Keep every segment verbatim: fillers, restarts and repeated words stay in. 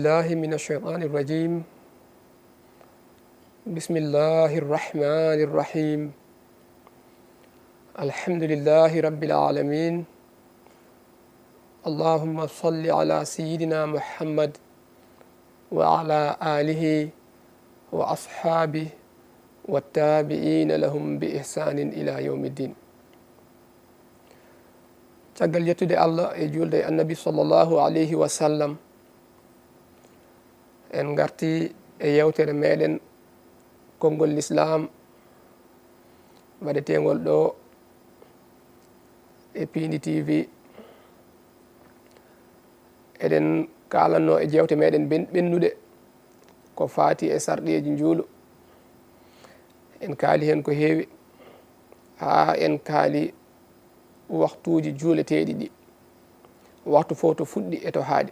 بالله من الشيطان الرجيم. بسم الله الرحمن الرحيم. الحمد لله رب العالمين. اللهم صل على سيدنا محمد وعلى آله وأصحابه والتابعين لهم بإحسان إلى يوم الدين. Caggal yettude Allah e juulde e Annabi sallallahu alayhi wa sallam, en ngarti e yewtere meɗen konngol Lislaam waɗeteengol ɗo e Piindi T V. Eɗen kaalanno e jewte meɗen ben-, ɓennuɗe ko faati e sarɗiyeeji njuulu. En kaali heen ko heewi, haa en kaali waktuuji juuleteeɗi ɗi, waktu fof to fuɗɗi e to haaɗi.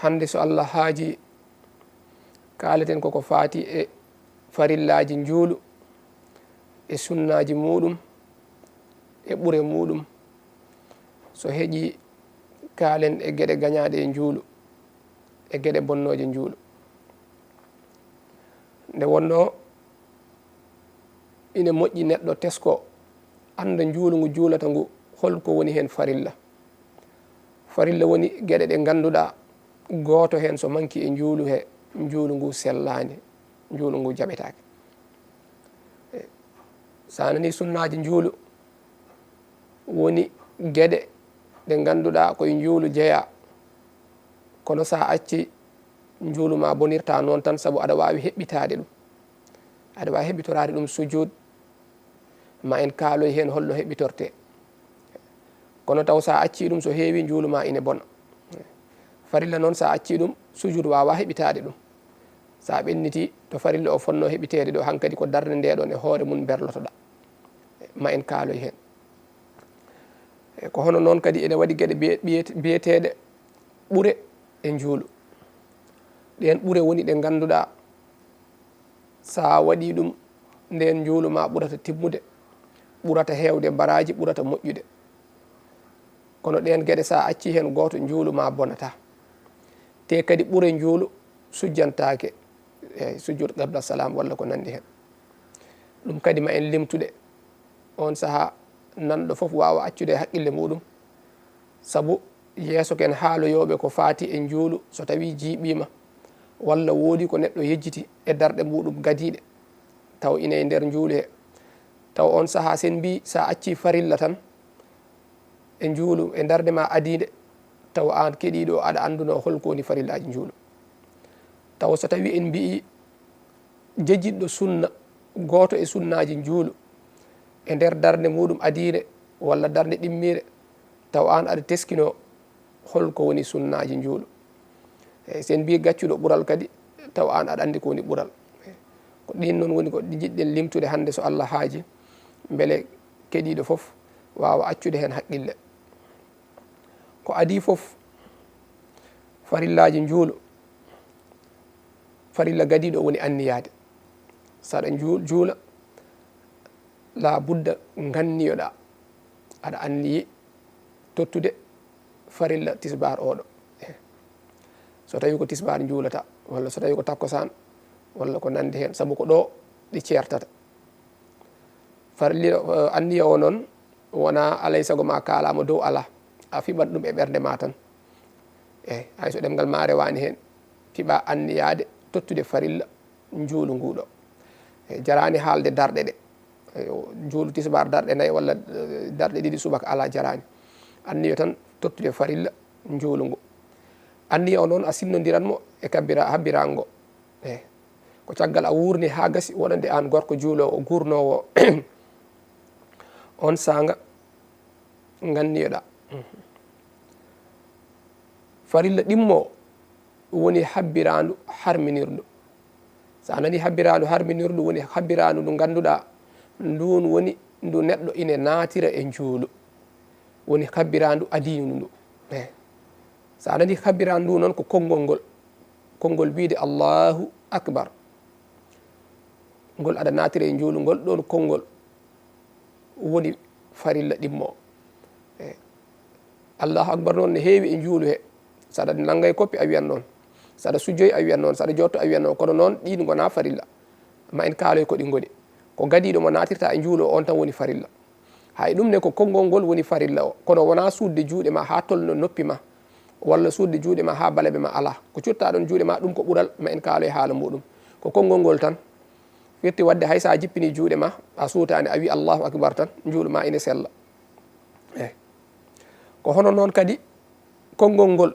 Hannde, so Allah haaji, kaaleten koko faati e farillaaji njuulu, e sunnaaji muuɗum, e ɓure muuɗum. So heƴii, kaalen e geɗe gañaaɗe e njuulu, e geɗe bonnooje njuulu. Nde wonnoo, ine moƴƴi neɗɗo tesko, annda njuulu ngu juulata ngu, hol ko woni heen farilla. Farilla woni geɗe ɗe ngannduɗaa gooto heen so manki e njuulu he, njuulu ngu sellaani, njuulu ngu jaɓetaake. E, so a nanii sunnaaji njuulu, woni geɗe ɗe ngannduɗaa ko e njuulu jeyaa, kono so a acci, njuulu ma bonirta noon tan, sabu aɗa waawi heɓɓitaade ɗum. Aɗa waawi heɓɓitoraade ɗum sujud, ma en kaaloy heen holno heɓɓitortee. Kono taw so a accii ɗum so heewii, njuulu ma ine bona. Farilla noon, so a accii ɗum, sujud waawaa heɓitaade ɗum. So a ɓennitii to farilla o fotnoo heɓiteede ɗo, hankadi ko darnde nde ɗon e hoore mum berlotoɗaa. Ma en kaaloy heen. E ko hono noon kadi ene waɗi geɗe biye-, biyet-, biyeteeɗe ɓure e njuulu. Ɗeen ɓure woni ɗe ngannduɗaa, so a waɗii ɗum, ndeen njuulu ma ɓurata timmude, ɓurata heewde baraaji, ɓurata moƴƴude. Kono ɗeen geɗe, so a accii heen gooto, njuulu ma bonataa. Te kadi ɓure njuulu sujjantaake, e sujud qabla salam walla ko nanndi heen. Ɗum kadi ma en limtude. Oon sahaa, nanɗo fof waawa accude e haqqille muuɗum, sabu yeeso ken haaloyooɓe ko faati e njuulu, so tawii jiiɓiima walla woodii ko neɗɗo yejjiti e darɗe muuɗum gadiiɗe, taw ine e nder njuulu he, taw oon sahaa, so en mbii, so a accii farilla tan e njuulu, e darnde ma adiinde, taw aan keɗiiɗo aɗa anndunoo hol ko woni farillaaji njuulu. Taw so tawii en mbiyi jejjitɗo sunna, gooto e sunnaaji njuulu, e nder darnde muuɗum adiire walla darnde ɗimmiire, taw aan aɗa teskinoo hol ko woni sunnaaji njuulu. E so en mbii gaccuɗo ɓural kadi, taw aan aɗa anndi ko woni ɓural. Ko ɗiin noon woni ko ɗi njiɗɗen limtude hannde, so Allah haaji, mbele keɗiiɗo fof waawa accude heen haqqille. Ko adii fof, farillaaji njuulu, farilla gadiiɗo woni anniyaade. So aɗa njuu-, juula, la budda nganniyoɗaa. Aɗa anniyi tottude farilla tisbaar oɗo. Eh. So tawii ko tisbaar njuulata, walla so tawii ko takkusaan, walla ko nanndi heen, sabu ko ɗo ɗi ceertata. Farli-, eh, anniya o noon, wonaa alay sago ma kaalaama dow alaa, a fiɓat ɗum e ɓernde ma tan. Eey, hay so ɗemngal ma rewaani heen, fiɓa anniyaade tottude farilla njuulu nguu ɗo. Eey, jaraani haalde darɗe ɗe. Eey, o, njuulu tisbaar darɗe nayi walla, eh, darɗe ɗiɗi subaka alaa, jaraani. Anniya tan tottude farilla njuulu ngu. Anniya o noon, a sinnondiran mo e kabbira-, habbiraango. Eey. Ko caggal a wuurni haa gasi, wonande aan gorko juuloowo, guurnoowo oon saanga, nganniyoɗaa. Farilla ɗimmo woni habbiraandu harminirndu. So a nanii habbiraandu harminirndu, woni habbiraandu ndu ngannduɗaa, nduun woni ndu neɗɗo ine naatira e njuulu. Woni habbiraandu adiindu ndu. Eh. So a nanii habbiraandu ndu noon, ko konngol ngol. Konngol wiyde Allahu Akbar. Ngol aɗa naatira e njuulu, ngol ɗoon konngol woni farilla ɗimmo. Eh. Allahu Akbar noon ne heewi e njuulu he. Saɗa nannga e koppi a wiyan noon. Saɗa sujjoy a wiyan noon. Saɗa jotto a wiyan noon. Kono noon ɗiin ngonaa farilla. Ma en kaaloy ko ɗi ngoni. Ko gadiiɗo mo naatirta e njuulu o, on tan woni farilla. Hay ɗum ne ko konngol ngol woni farilla o. Kono wonaa suuɗde juuɗe ma haa tolno noppi ma. Walla suuɗde juuɗe ma haa balabe ma alaa. Ko cutta ɗon juuɗe ma ɗum ko ɓural ma en kaaloy haala muɗum. Ko konngol ngol tan. Firti waɗde hay so a jippini juuɗe ma, a suutaani, a wi Allahu akbar tan, njuulu ma ine sella. Eh. Ko hono noon kadi konngol ngol,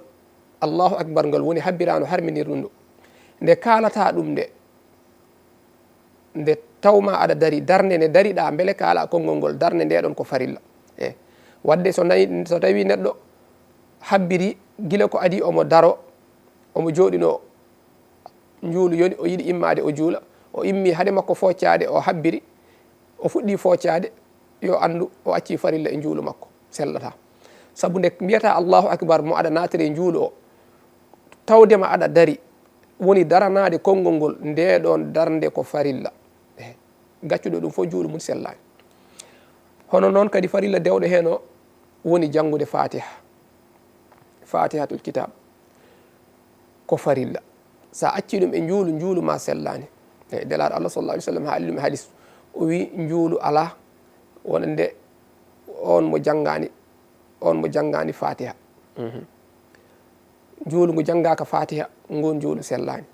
Allahu akbar ngol woni habbiraano harminir ɗum ɗo. Nde kaalata ɗum nde, nde tawma aɗa dari, darnde nde dariɗa, mbele kaala konngol ngol, darnde nde ɗon ko farilla. Eh. Waɗde so nayi, so tawi neɗɗo habbiri gila ko adi omo daro, omo jooɗino njuulu yoni, o yiɗi immaade o juula, o immi hade makko foccaade, o habbiri, o fuɗɗi foccaade, yo anndu o acci farilla e njuulu makko, sellataa. Sabu nde mbiyata Allahu akbar mo aɗa naatiri e njuulu o, tawde ma aɗa dari, woni daranaade konngol ngol, nde ɗon darnde ko farilla. Eh, gaccuɗo ɗum fof njuulu mum sellaani. Hono noon kadi farilla dewɗo heen o woni janngude Fatiha. Fatihatul Kitab ko farilla. So a accii ɗum e njuulu, njuulu ma sellaani. E Nelaaɗo Allah sallallahu alaihi wasallam haali ɗum e hadis. O wi njuulu alaa wonande on mo janngaani, on mo janngaani Fatiha. Mhm. Njuulu ngu janngaaka Fatiha, ngun njuulu sellaani.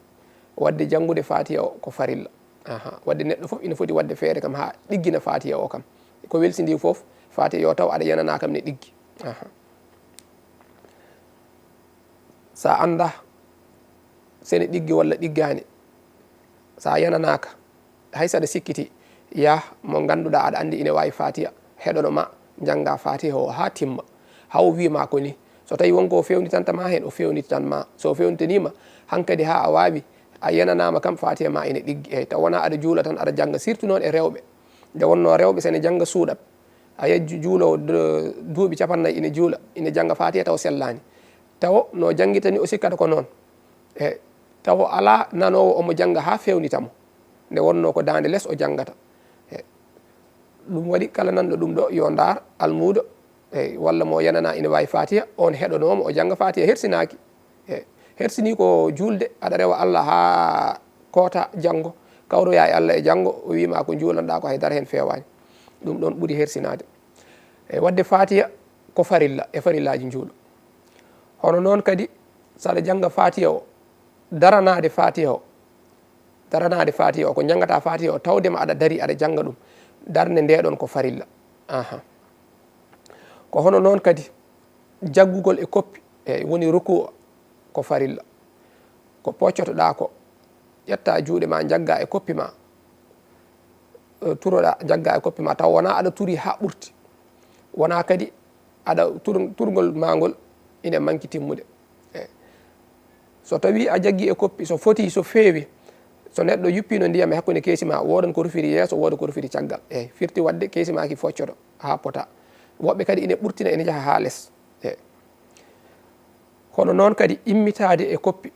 Waɗde janngude Fatiha o ko farilla. Aha. Waɗde neɗɗo fof ina foti waɗde feere kam haa ɗiggina Fatiha o kam. Ko welsindii fof, Fatiha yo taw aɗa yananaa kam ne ɗiggi. Aha. So a anndaa so ene ɗiggi walla ɗiggaani, so a yananaaka, hay so aɗa sikkiti, yah mo ngannduɗaa aɗa anndi ine waawi Fatiha, heɗono ma, njannga Fatiha o haa timma. Haa o wii ma ko nii. So tawii won ko o feewnitanta ma heen, o feewnitan ma. So o feewnitanii ma, hankadi haa a waawi, a yananaama kam Fatiha ma ine ɗiggi. Eey, taw wonaa aɗa juula tan, aɗa jannga, surtout noon e rewɓe. Nde wonnoo rewɓe so ene jannga suuɗat, a yiyat ju-, juuloowo du-, duuɓi capannay ine juula, ine jannga Fatiha taw sellaani. Taw no janngirta ni o sikkata ko noon. E taw alaa nanoowo omo jannga haa feewnita mo. Nde wonnoo ko daande les o janngata. E ɗum waɗi kala nanɗo ɗum ɗo yo ndaar almuudo, e walla mo yananaa ine waawi Fatiha, oon heɗonoo mo o jannga Fatiha hersinaaki. E hersinii ko juulde, aɗa rewa Allah haa koota janngo, kawroyaa e Allah e janngo, o wii ma ko njuulanɗaa ko hay dara heen feewaani. Ɗum ɗoon ɓuri hersinaade. E waɗde Fatiha ko farilla e farillaaji njuulu. Hono noon kadi, so aɗa jannga Fatiha o, daranaade Fatiha o, daranaade Fatiha o, ko njanngataa Fatiha o, tawde ma aɗa dari, aɗa jannga ɗum, darnde nde ɗoon ko farilla. Aha. Ko hono noon kadi, jaggugol e koppi, e woni ruku o, ko farilla. Ko poccotoɗaa ko, ƴetta juuɗe ma, njagga e koppi ma, eh, turoɗaa, njagga e koppi ma, taw wonaa aɗa turi haa ɓurti. Wonaa kadi aɗa tur-, turgol ma ngol ine manki timmude. Eh. So tawii a jaggi e koppi, so foti, so feewi, so neɗɗo yuppino ndiyam e hakkunde keesi ma, woodan ko rufiri yeeso, wooda ko rufiri caggal. Eey, firti waɗde keesi ma ki foccoto haa pota. Woɓɓe kadi ine ɓurtina, ine njaha haa les. Eey. Hono noon kadi immitaade e koppi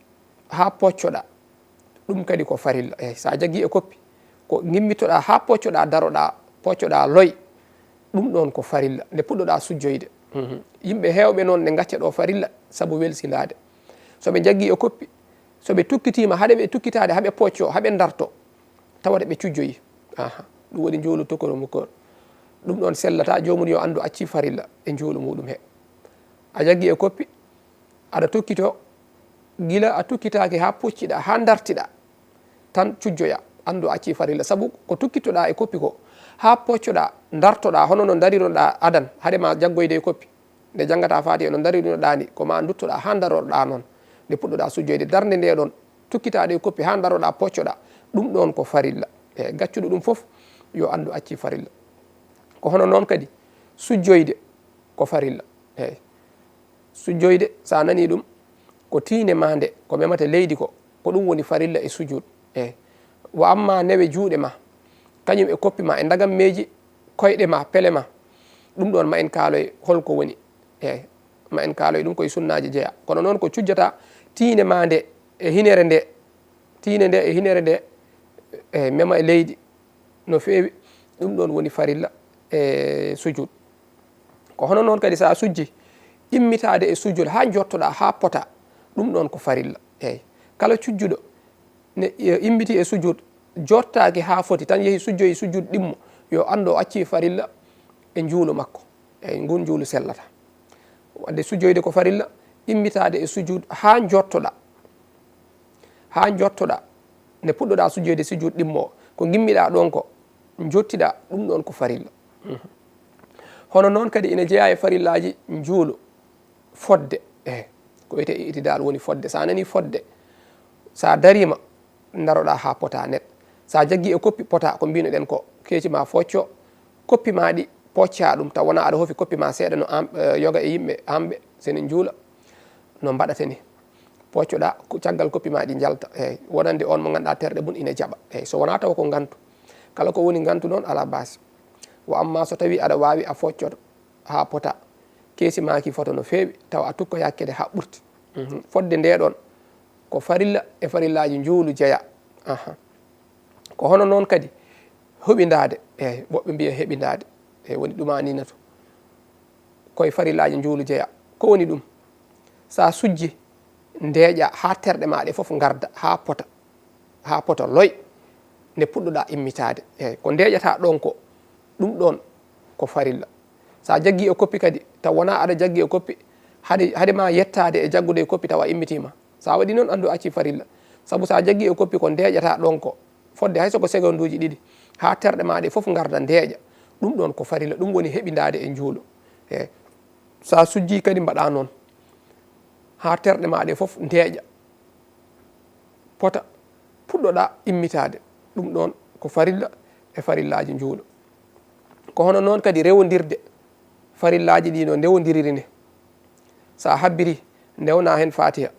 haa poccoɗaa, ɗum kadi ko farilla. Eey, so a jaggii e koppi, ko ngimmittoɗaa haa poccoɗaa, daroɗaa, poccoɗaa loy, ɗum ɗoon ko farilla. Nde puɗɗoɗaa sujjoyde. Mhm. Yimɓe heewɓe noon ne ngacca ɗo farilla sabu welsindaade. So ɓe jaggii e koppi, so ɓe tukkitiima, haɗa ɓe tukkitaade, haa ɓe pocco, haa ɓe ndarto, tawata ɓe cujjoyi. Aha, ɗum woni njuulu tokoro mukor. Ɗum ɗoon sellataa, joomum yo anndu accii farilla e njuulu muɗum he. A jaggii e koppi, aɗa tukkito, gila a tukkitaaki haa pocciɗaa, haa ndartiɗaa, tan cujjoyaa, anndu a accii farilla. Sabu ko tukkittoɗaa e koppi ko, haa poccoɗaa, ndartoɗaa, hono no ndariroɗaa adan, hade ma jaggoyde e koppi. Nde janngataa Faatiha no ndarinoɗaa ni, ko ma nduttoɗaa haa ndaroɗaa noon. Nde puɗɗoɗaa sujjoyde, darnde nde ɗoon, tukkitaade e koppi haa ndaroɗaa, poccoɗaa, ɗum ɗoon ko farilla. E gaccuɗo ɗum fof, yo anndu accii farilla. Ko hono noon kadi, sujjoyde ko farilla. Eey. Sujjoyde, so a nanii ɗum, ko tiinde ma nde, ko memata leydi ko, ko ɗum woni farilla e sujud. Eey. Wa amma newe juuɗe ma, kañum e koppi ma, e ndagammeeji koyɗe ma, pele ma, ɗum ɗoon ma en kaaloy hol ko woni. Eey. Ma en kaaloy ɗum koye sunnaaji jeyaa. Kono noon ko cujjata tiinde ma nde e hinere nde, tiinde nde e hinere nde, e mema e leydi. No feewi, ɗum ɗoon woni farilla e sujud. Ko hono noon kadi, so a sujji, immitaade e sujud haa njottoɗaa, haa pota, Ɗum ɗoon ko farilla. Eey. Kala cujjuɗo ne, e, immiti e sujud, jottaaki haa foti, tan yehi sujjoyi sujud ɗimmo, yo anndu o accii farilla e njuulu makko. Eey, nguun njuulu sellataa. Wadde sujjoyde ko farilla, immitaade e sujud haa njottoɗaa. Haa njottoɗaa, nde puɗɗoɗaa sujjoyde sujud ɗimmo o, ko ngimmiɗaa ɗoon ko, njottiɗaa, ɗum ɗoon ko farilla. Mhm. Hono noon kadi ina jeyaa e farillaaji njuulu, fodde, eey, ko wiyetee itidal woni fodde. So a nanii fodde, so a dariima, ndaroɗaa haa potaa net. So a jaggii e koppi, potaa, ko mbiynoɗen ko keeci maa focco, koppi maa ɗi poccaa ɗum, taw wonaa aɗa hofi koppi maa seeɗa no am-, eh, yoga e yimɓe amɓe, so ene njuula, no mbaɗata ni. Poccoɗaa, ko caggal koppi maa ɗi njalta. Eey, wonande oon mo ngannduɗaa terɗe mum ina jaɓa. Eey, so wonaa taw ko ngantu. Kala ko woni ngantu noon, alaa baasi. Wa amma so tawii aɗa waawi, a foccoto haa pota. Keesi maa ki foto no feewi, tawa a tukkoyaaki kadi haa ɓurti. Mhm. Fodde ndee ɗoon, ko farilla e farillaaji njuulu jeyaa. Aha. Ko hono noon kadi, hoɓindaade. Eey, woɓɓe mbiya heɓindaade. Eey, woni ɗumaaniinatu. Ko e farillaaji njuulu jeyaa. Ko woni ɗum? So a sujji, ndeeƴaa haa terɗe maa ɗe fof ngarda, haa pota, haa pota loy, nde puɗɗoɗaa immitaade. Eey, ko ndeeƴataa ɗoon ko, ɗum ɗoon ko farilla. So a jaggii e koppi kadi, taw wonaa aɗa jaggi e koppi, hade, hade maa yettaade e jaggude e koppi tawa a immitiima. So a waɗii noon, anndu a accii farilla. Sabu so a jaggii e koppi ko ndeeƴataa ɗoon ko, fodde hay so ko segonduuji ɗiɗi, haa terɗe maa ɗe fof ngarda ndeeƴa, ɗum ɗoon ko farilla, ɗum woni heɓindaade e njuulu. Eey. So a sujjii kadi mbaɗaa noon, haa terɗe maa ɗe fof ndeeƴa, pota, puɗɗoɗaa immitaade, ɗum ɗoon ko farilla e farillaaji njuulu. Ko hono noon kadi rewondirde farillaaji ɗii no ndewondiriri ni. So a habbirii, ndewnaa heen Faatiha.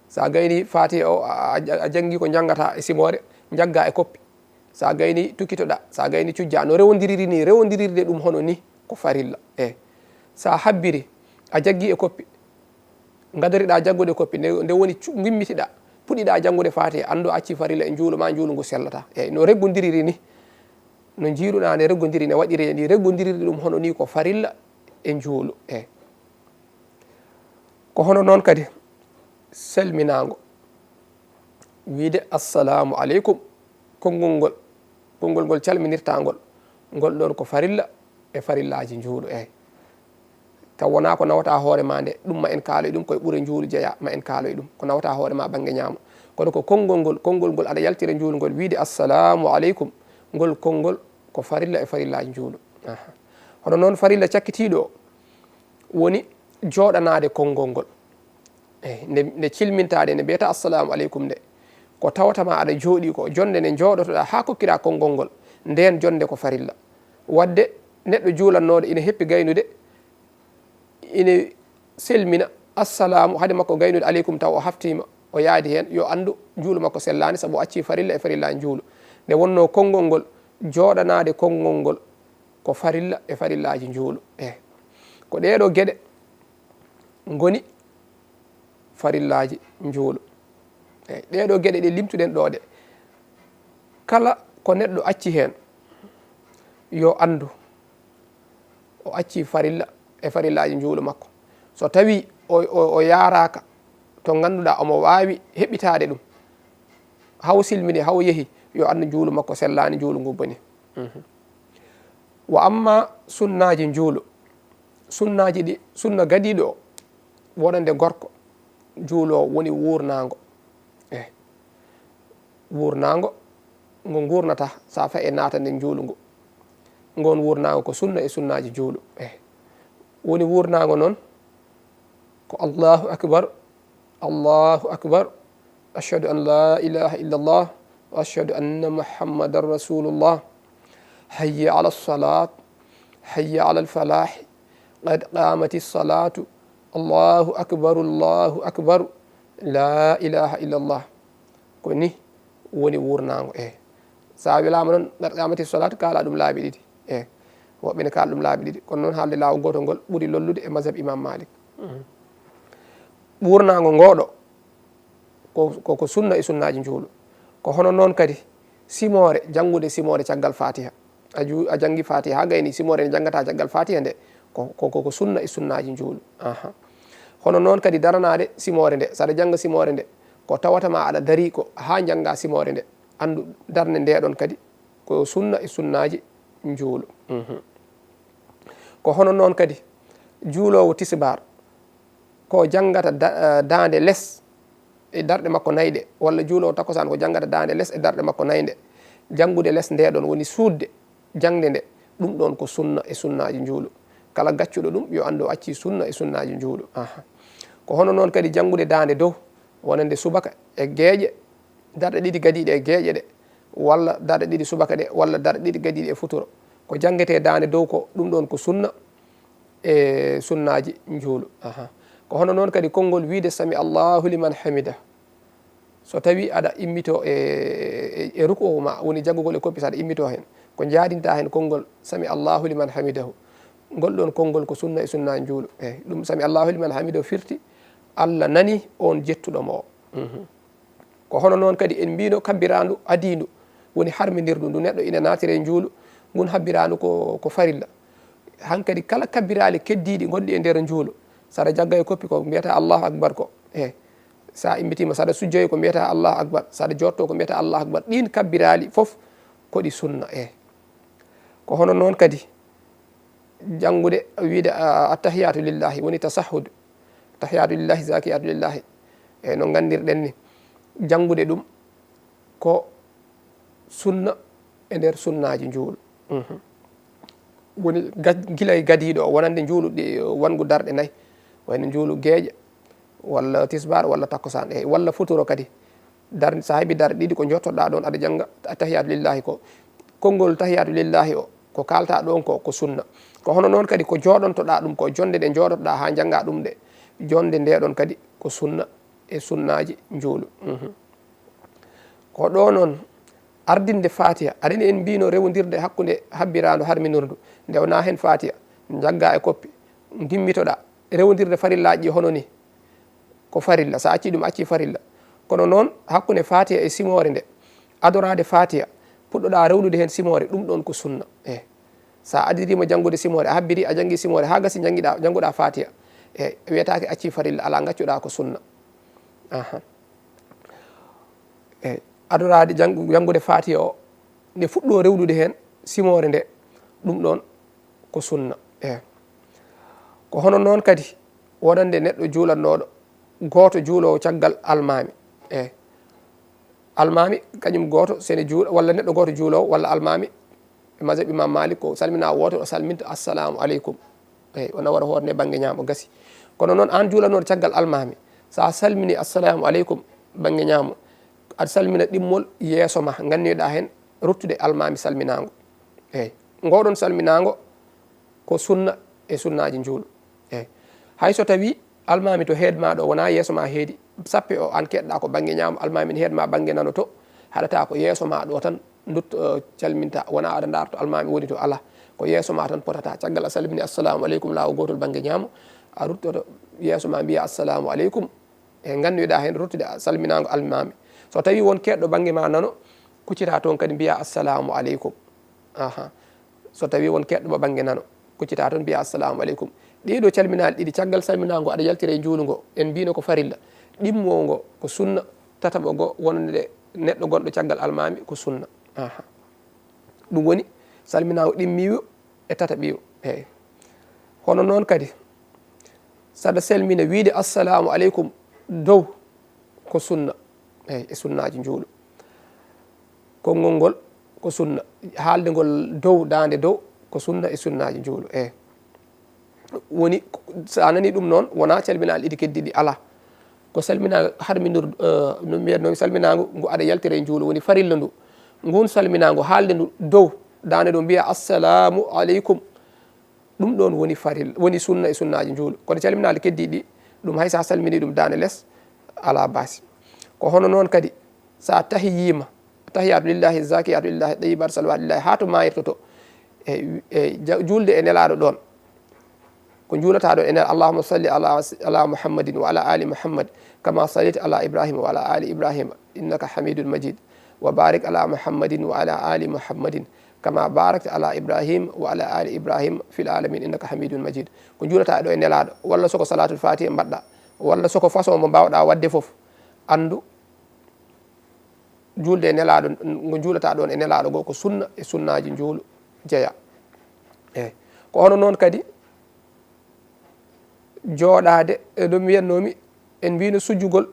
So a gaynii Faatiha o, a, a, a janngii ko njanngataa e simoore, njaggaa e koppi. So a gaynii, tukkitoɗaa. So a gaynii, cujjaa. No rewondiriri ni, rewondirirde ɗum hono ni ko farilla. Eey. So a habbirii, a jaggii e koppi, ngadoriɗaa jaggude koppi, nde, nde woni cu-, ngimmitiɗaa, puɗɗiɗaa janngude Faatiha, anndu a accii farilla e njuulu maa, njuulu ngu sellataa. Eey, no reggondiriri ni, no njiiruɗaa nde reggondiriri, ne waɗiree ni, reggondirirde ɗum hono ni ko farilla e njuulu. Eey. Ko hono noon kadi salminaango, wiyde assalaamu aleykum, konngol ngol, konngol ngol calminirtaa ngol, ngol ɗoon ko farilla e farillaaji njuulu, eey. Taw wonaa ko nawataa hoore maa nde, ɗum ma en kaalo e ɗum, ko e ɓure njuulu jeyaa, ma en kaalo e ɗum, ko nawataa hoore maa bannge ñaamo. Kono ko konngol ngol, konngol ngol aɗa yaltira njuulu ngol, wiyde assalaamu aleykum, ngol konngol ko farilla e farillaaji njuulu. Aha. Hono noon farilla cakkitiiɗo o, woni jooɗanaade konngol ngol. Eey, nde, nde cilmintaade, nde mbiyata assalaamu aleykum nde, ko tawata ma aɗa jooɗii ko, jonnde nde njooɗotoɗaa haa kokkiraa konngol ngol, ndeen jonnde ko farilla. Waɗde neɗɗo juulannooɗo ina heppi gaynude, ina selmina, assalaamu, hade makko gaynude aleykum, taw o haftiima, o yaadi heen, yo anndu njuulu makko sellaani, sabu o accii farilla e farillaaji njuulu. Nde wonnoo konngol ngol, jooɗanaade konngol ngol, ko farilla e farillaaji njuulu. Eey. Ko ɗee ɗoo geɗe ngoni farillaaji njuulu. Eey, ɗee ɗoo geɗe ɗe limtuɗen ɗoo ɗe, kala ko neɗɗo acci heen, yo anndu o accii farilla e farillaaji njuulu makko. So tawii o, o, o yaaraaka to ngannduɗaa omo waawi heɓitaade ɗum, hawo silmini, hawo yehi, yo anndu njuulu makko sellaani, njuulu ngu boni. Mhm. Wa amma sunnaaji njuulu, sunnaaji ɗi, sunna gadiiɗo o, wonande gorko juuloowo, woni wuurnaango. Eey. Wuurnaango ngo nguurnata so a fayi e naatande njuulu ngu. Ngoon wuurnaango ko sunna e sunnaaji njuulu. Eey. Woni wuurnaango noon ko Allahu akbar, Allahu akbar, ashhadu an laa ilaaha illallah, wa ashhadu anna Muhammadan rasulullah. Hayya ala salaat, hayya ala al falaah, qad qaamati salaatu, Allahu akbar, Allahu akbar, laa ilaaha illallah. Ko ni woni wuurnaango. Eey. So a welaama noon, qad qaamati salaatu, kaala ɗum laabi ɗiɗi. Eey. Woɓɓe ne kaala ɗum laabi ɗiɗi. Kono noon haalde laawol gootol ngol ɓuri lollude e mazhab Imam Malik. Mhm. Wuurnaango ngoo ɗoo, ko, ko, ko sunna e sunnaaji njuulu. Ko hono noon kadi simoore, janngude simoore caggal Faatiha. A ju-, a janngi Faatiha haa gayni, simoore nde njanngataa caggal Faatiha nde, ko, ko, ko, ko sunna e sunnaaji njuulu. Aha. Kono noon kadi daranaade simoore nde, saɗa jannga simoore nde, ko tawata ma aɗa darii ko haa njannga simoore nde, anndu darnde ndee ɗoon kadi ko sunna e sunnaaji njuulu. Mhm. Ko hono noon kadi juuloowo tisibaar, ko janngata da-, eh, daande les e darɗe makko nayi ɗe, walla juuloowo takkusaan ko janngata daande les e darɗe makko nayi ɗe. Janngude les ndee ɗoon woni suuɗde jaŋde nde, ɗum ɗoon ko sunna e sunnaaji njuulu. Kala gaccuɗo ɗum, yo anndu o accii sunna e sunnaaji njuulu. Aha. Ko hono noon kadi janngude daande dow, wonande subaka e geeƴe, darɗe ɗiɗi gadiiɗe e geeƴe ɗe, walla darɗe ɗiɗi subaka ɗe, walla darɗe ɗiɗi gadiiɗe e futuro. Ko janngetee daande dow ko, ɗum ɗoon ko sunna e sunnaaji njuulu. Aha. Ko hono noon kadi konngol wiyde "Sami Allahu liman hamida." So tawii aɗa immitoo e, e, e ruku'u ma, woni jaggugol e koppi, so aɗa immitoo heen, ko njaadinta heen konngol "Sami Allahu liman hamidahu." Ngol ɗoon konngol ko sunna e sunna njuulu. Eey, ɗum "Sami Allahu liman hamidahu" firti, "Allah nanii oon jettuɗo mo o." Mhm. Ko hono noon kadi en mbiino kabbiraandu adiindu, woni harminirdu ndu neɗɗo ina naatira e njuulu, ngun habbiraandu ko, ko farilla. Hankadi kala kabbiraali keddiiɗi gonɗi e nder njuulu, so aɗa jagga e koppi ko mbiyata "Allahu akbar" ko, eey, so a immitiima, so aɗa sujjoyi ko mbiyata "Allahu akbar", so aɗa jooɗto ko mbiyata "Allahu akbar", ɗiin kabbiraali fof ko ɗi sunna, eey. Ko hono noon kadi janngude, wiyde, a, "Attahiyatu lillahi", woni tasahhud, "Attahiyatu lillahi, zakiyatu lillahi", e no nganndirɗen ni, janngude ɗum ko sunna e nder sunnaaji njuulu. Mhm. Woni ga-, gila e gadiiɗo o, wonande njuulu ɗi, wonngu darɗe nayi, wayno njuulu geeƴe, walla tisbaar, walla takkusaan, e walla futuro kadi. Dar-, so a heɓii darɗe ɗiɗi ko njottoɗaa ɗoon, aɗa jannga "Attahiyatu lillahi" ko. Konngol "Tahiyatu lillahi" o, ko kaaltaa ɗoon ko, ko sunna. Ko hono noon kadi ko jooɗontoɗaa ɗum ko, jonnde nde njooɗotoɗaa haa njanngaa ɗum nde, jonnde ndee ɗoon kadi ko sunna e sunnaaji njuulu. Mhm. Ko ɗo noon ardinde Faatiha. Aɗa anndi en mbiino rewondirde hakkunde habbiraandu harminirdu, nde wonaa heen Faatiha, njaggaa e koppi, ngimmitoɗaa. Rewondirde farillaaji ɗi hono nii, ko farilla. So a accii ɗum, a accii farilla. Kono noon, hakkunde Faatiha e simoore nde, adoraade Faatiha, puɗɗoɗaa rewlude heen simoore, ɗum ɗoon ko sunna. Eey. So a adiriima janngude simoore, a habbirii, a janngii simoore, haa gasi njanngiɗaa, jannguɗaa Faatiha. Eey, wiyetaake accii farilla, alaa, ngaccuɗaa ko sunna. Aha. Eey, adoraade janngu-, janngude Faatiha o, nde fuɗɗoo rewlude heen simoore nde, ɗum ɗoon ko sunna. Eey. Ko hono noon kadi wonande neɗɗo juulannooɗo, gooto juuloowo caggal almaami. Eey. Almaami kañum gooto, so ene juula, walla neɗɗo gooto juuloowo, walla almaami, e mazhab Imam Malik, ko salminaa wooto, o salminta "Assalamu aleykum." Eey, o nawora hoore nde bannge ñaamo, gasi. Kono noon, aan juulannooɗo caggal almaami, so a salminii "Assalamu aleykum" bannge ñaamo, aɗa salmina ɗimmol yeeso ma, ngannoyɗaa heen ruttude almaami salminaango. Eey, ngooɗoon salminaango ko sunna e sunnaaji njuulu. Eey. Hay so tawii almaami to heed maa ɗo wonaa yeeso maa heedi, sappe o aan keɗɗaa ko bannge ñaamo, almaami ne heed maa bannge nano to, haɗataa ko yeeso maa ɗo tan ndutto, eh, calminta, wonaa aɗa ndaarto almaami woni to, alaa. Ko yeeso maa tan potata. Caggal a salmini "Assalamu aleykum" laawol gootol bannge ñaamo, a ruttoto yeeso maa mbiyaa "Assalamu aleykum." E ngannoyɗaa heen ruttude salminaango almaami. So tawii won keɗɗo bannge maa nano, kuccitaa toon kadi mbiyaa "Assalamu aleykum." Aha. So tawii won keɗɗo mo bannge nano, kuccitaa toon mbiyaa "Assalamu aleykum." Ɗee ɗoo calminaali ɗiɗi, caggal salminaango aɗa yaltira e njuulu ngo, en mbiino ko farilla. Ɗimmowo ngo ko sunna, tataɓo ngo wonande neɗɗo gonɗo caggal almaami ko sunna. Aha. Ɗum woni salminaango ɗimmiiwo e tataɓiiwo. Eey. Hono noon kadi, saɗa selmina wiyde "Assalamu aleykum" dow ko sunna. Eey, e sunnaaji njuulu. Konngol ngol ko sunna. Haalde ngol dow, daande dow, ko sunna e sunnaaji njuulu. Eey. Woni, so a nanii ɗum noon, wonaa calminaali ɗiɗi keddiiɗi, alaa. Ko salminaango harminirdu, eh, no mbiyatnoo, salminaango ngu aɗa yaltira e njuulu, woni farilla ndu. Ngun salminaango, haalde ndu dow, daande dow, mbiyaa "Assalamu aleykum." Ɗum ɗoon woni farilla, woni sunna e sunnaaji njuulu. Kono calminaali keddiiɗi, ɗum hay so a salminii ɗum daande les, alaa baasi. Ko hono noon kadi, so a tahiyiima, "Tahiyatu lillahi, zakiyatu lillahi, tayyibatu salawatu lillahi", haa to maayirtoto. E, e ja-, juulde e Nelaaɗo ɗoon. Ko njuulataa ɗoon e Nelaaɗo, "Allahumma salli ala, ala Muhammadin wa ala ali Muhammad, kama sallayta ala Ibrahima wa ala ali Ibrahima, innaka hamidun majid. Wa barik ala Muhammadin wa ala ali Muhammadin, كما باركت على إبراهيم وعلى آل إبراهيم في العالمين إنك حميد مجيد. Ko njuulata ɗo e Nelaaɗo, walla soko salaatul faatiha mbaɗɗa, walla soko façon mo mbaawɗa waɗde fof, anndu juulde e Nelaaɗo, ngo njuulata ɗon e Nelaaɗo ngo ko sunna e sunnaaji njuulu jeya. Eyi. Ko hono noon kadi jooɗaade, e ɗum mbiyatnoomi, en mbiyno sujjugol,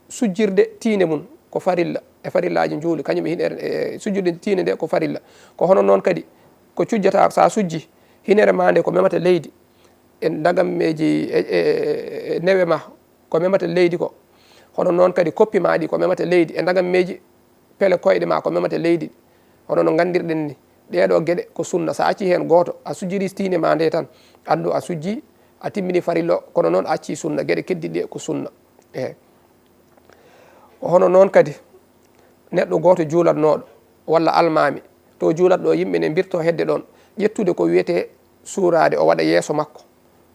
sujjirde tiinde mum ko farilla e farillaaji njuuli, kañum e hinere, e sujjirde tiinde nde ko farilla. Ko hono noon kadi ko cujjata, so a sujji, hinere ma nde ko memata leydi, e ndagammeeji, e, e, e, e newe ma ko memata leydi ko. Hono noon kadi koppi ma ɗi ko memata leydi, e ndagammeeji pele koyɗe ma ko memata leydi. Hono no nganndirɗen ni, ɗee ɗoo geɗe ko sunna. So a accii heen gooto, a sujjiri tiinde ma nde tan, anndu a sujji, a timmini farilla o, kono noon a accii sunna, geɗe keddiɗe ɗe ko sunna. Eey. Ko hono noon kadi neɗɗo gooto juulatnooɗo walla almaami, to juulatɗo yimɓe ne mbirtoo hedde ɗoon, ƴettude ko wiyetee suuraade, o waɗa yeeso makko.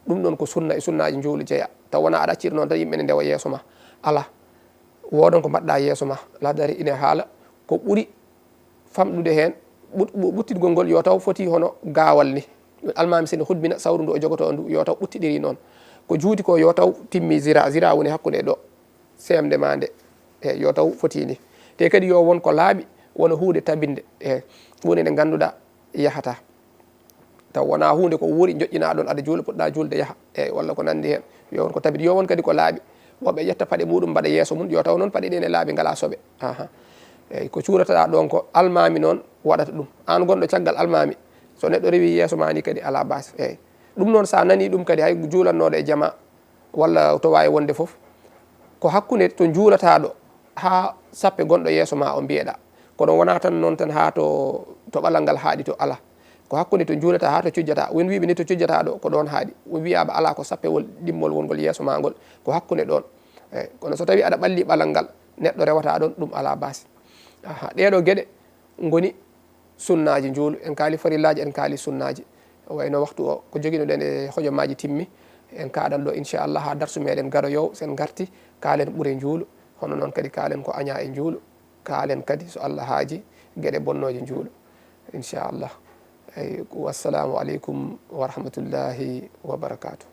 Ɗum ɗoon ko sunna e sunnaaji njuulu jeya. Taw wonaa aɗa acciri noon tan yimɓe ne ndewa yeeso ma. Alaa. Wooɗon ko mbaɗɗa yeeso ma. Lahdari ine haala ko ɓuri famɗude heen, ɓut-, ɓu-, ɓuttitgol ngol yo taw foti hono gaawal ni. Almaami sene hutbina sawru ndu o jogotoo ndu, yo taw ɓuttidiri noon. Ko juuti ko yo taw timmi zira, zira woni hakkunde ɗo, seemde ma nde. E yo taw foti ni. Te kadi yo won ko laaɓi, wona huunde tabinde. E huunde nde ngannduɗaa yahata. Taw wonaa huunde ko wuuri, njoƴƴinaa ɗoon, aɗa juula, puɗɗaa juulde, yaha. Eey, walla ko nanndi heen. Yo won ko tabiti, yo won kadi ko laaɓi. Woɓɓe ƴetta paɗe muɗum mbaɗa yeeso mum, yo taw noon paɗe ɗe ne laaɓi, ngalaa soɓe. Aha. Eey, ko cuurataɗaa ɗoon ko, almaami noon waɗata ɗum. Aan gonɗo caggal almaami, so neɗɗo rewi yeeso ma ni kadi alaa baasi. Eey. Ɗum noon, so a nanii ɗum kadi, hay juulannooɗo e jamaa, walla to waawi wonde fof, ko hakkunde to njuulataɗo haa sappe gonɗo yeeso ma o mbiyeɗa. Kono wonaa tan noon tan haa to, to ɓalal ngal haaɗi to, alaa. Ko hakkunde to njuulata haa to cujjata. Won wiiɓe ni to cujjata ɗo, ko ɗoon haaɗi. Won wiyaɓe alaa ko sappewol ɗimmol wongol yeeso ma ngol, ko hakkunde ɗoon. Eey, kono so tawi aɗa ɓalli ɓalal ngal, neɗɗo rewata ɗoon, ɗum alaa baasi. Aha, ɗee ɗoo geɗe ngoni sunnaaji njuulu, en kaali farillaaji, en kaali sunnaaji. Wayno waktu o ko joginoɗen e hojomaaji timmi, en kaaɗan ɗo inchallah haa darsu meɗen garoyowo, sen ngarti kaalen ɓure njuulu, hono noon kadi kaalen ko añaa e njuulu, kaalen kadi so Allah haaji geɗe bonnooje njuulu inchallah. Eey, wassalamu aleykum wa rahmatullahi wa barakatuh.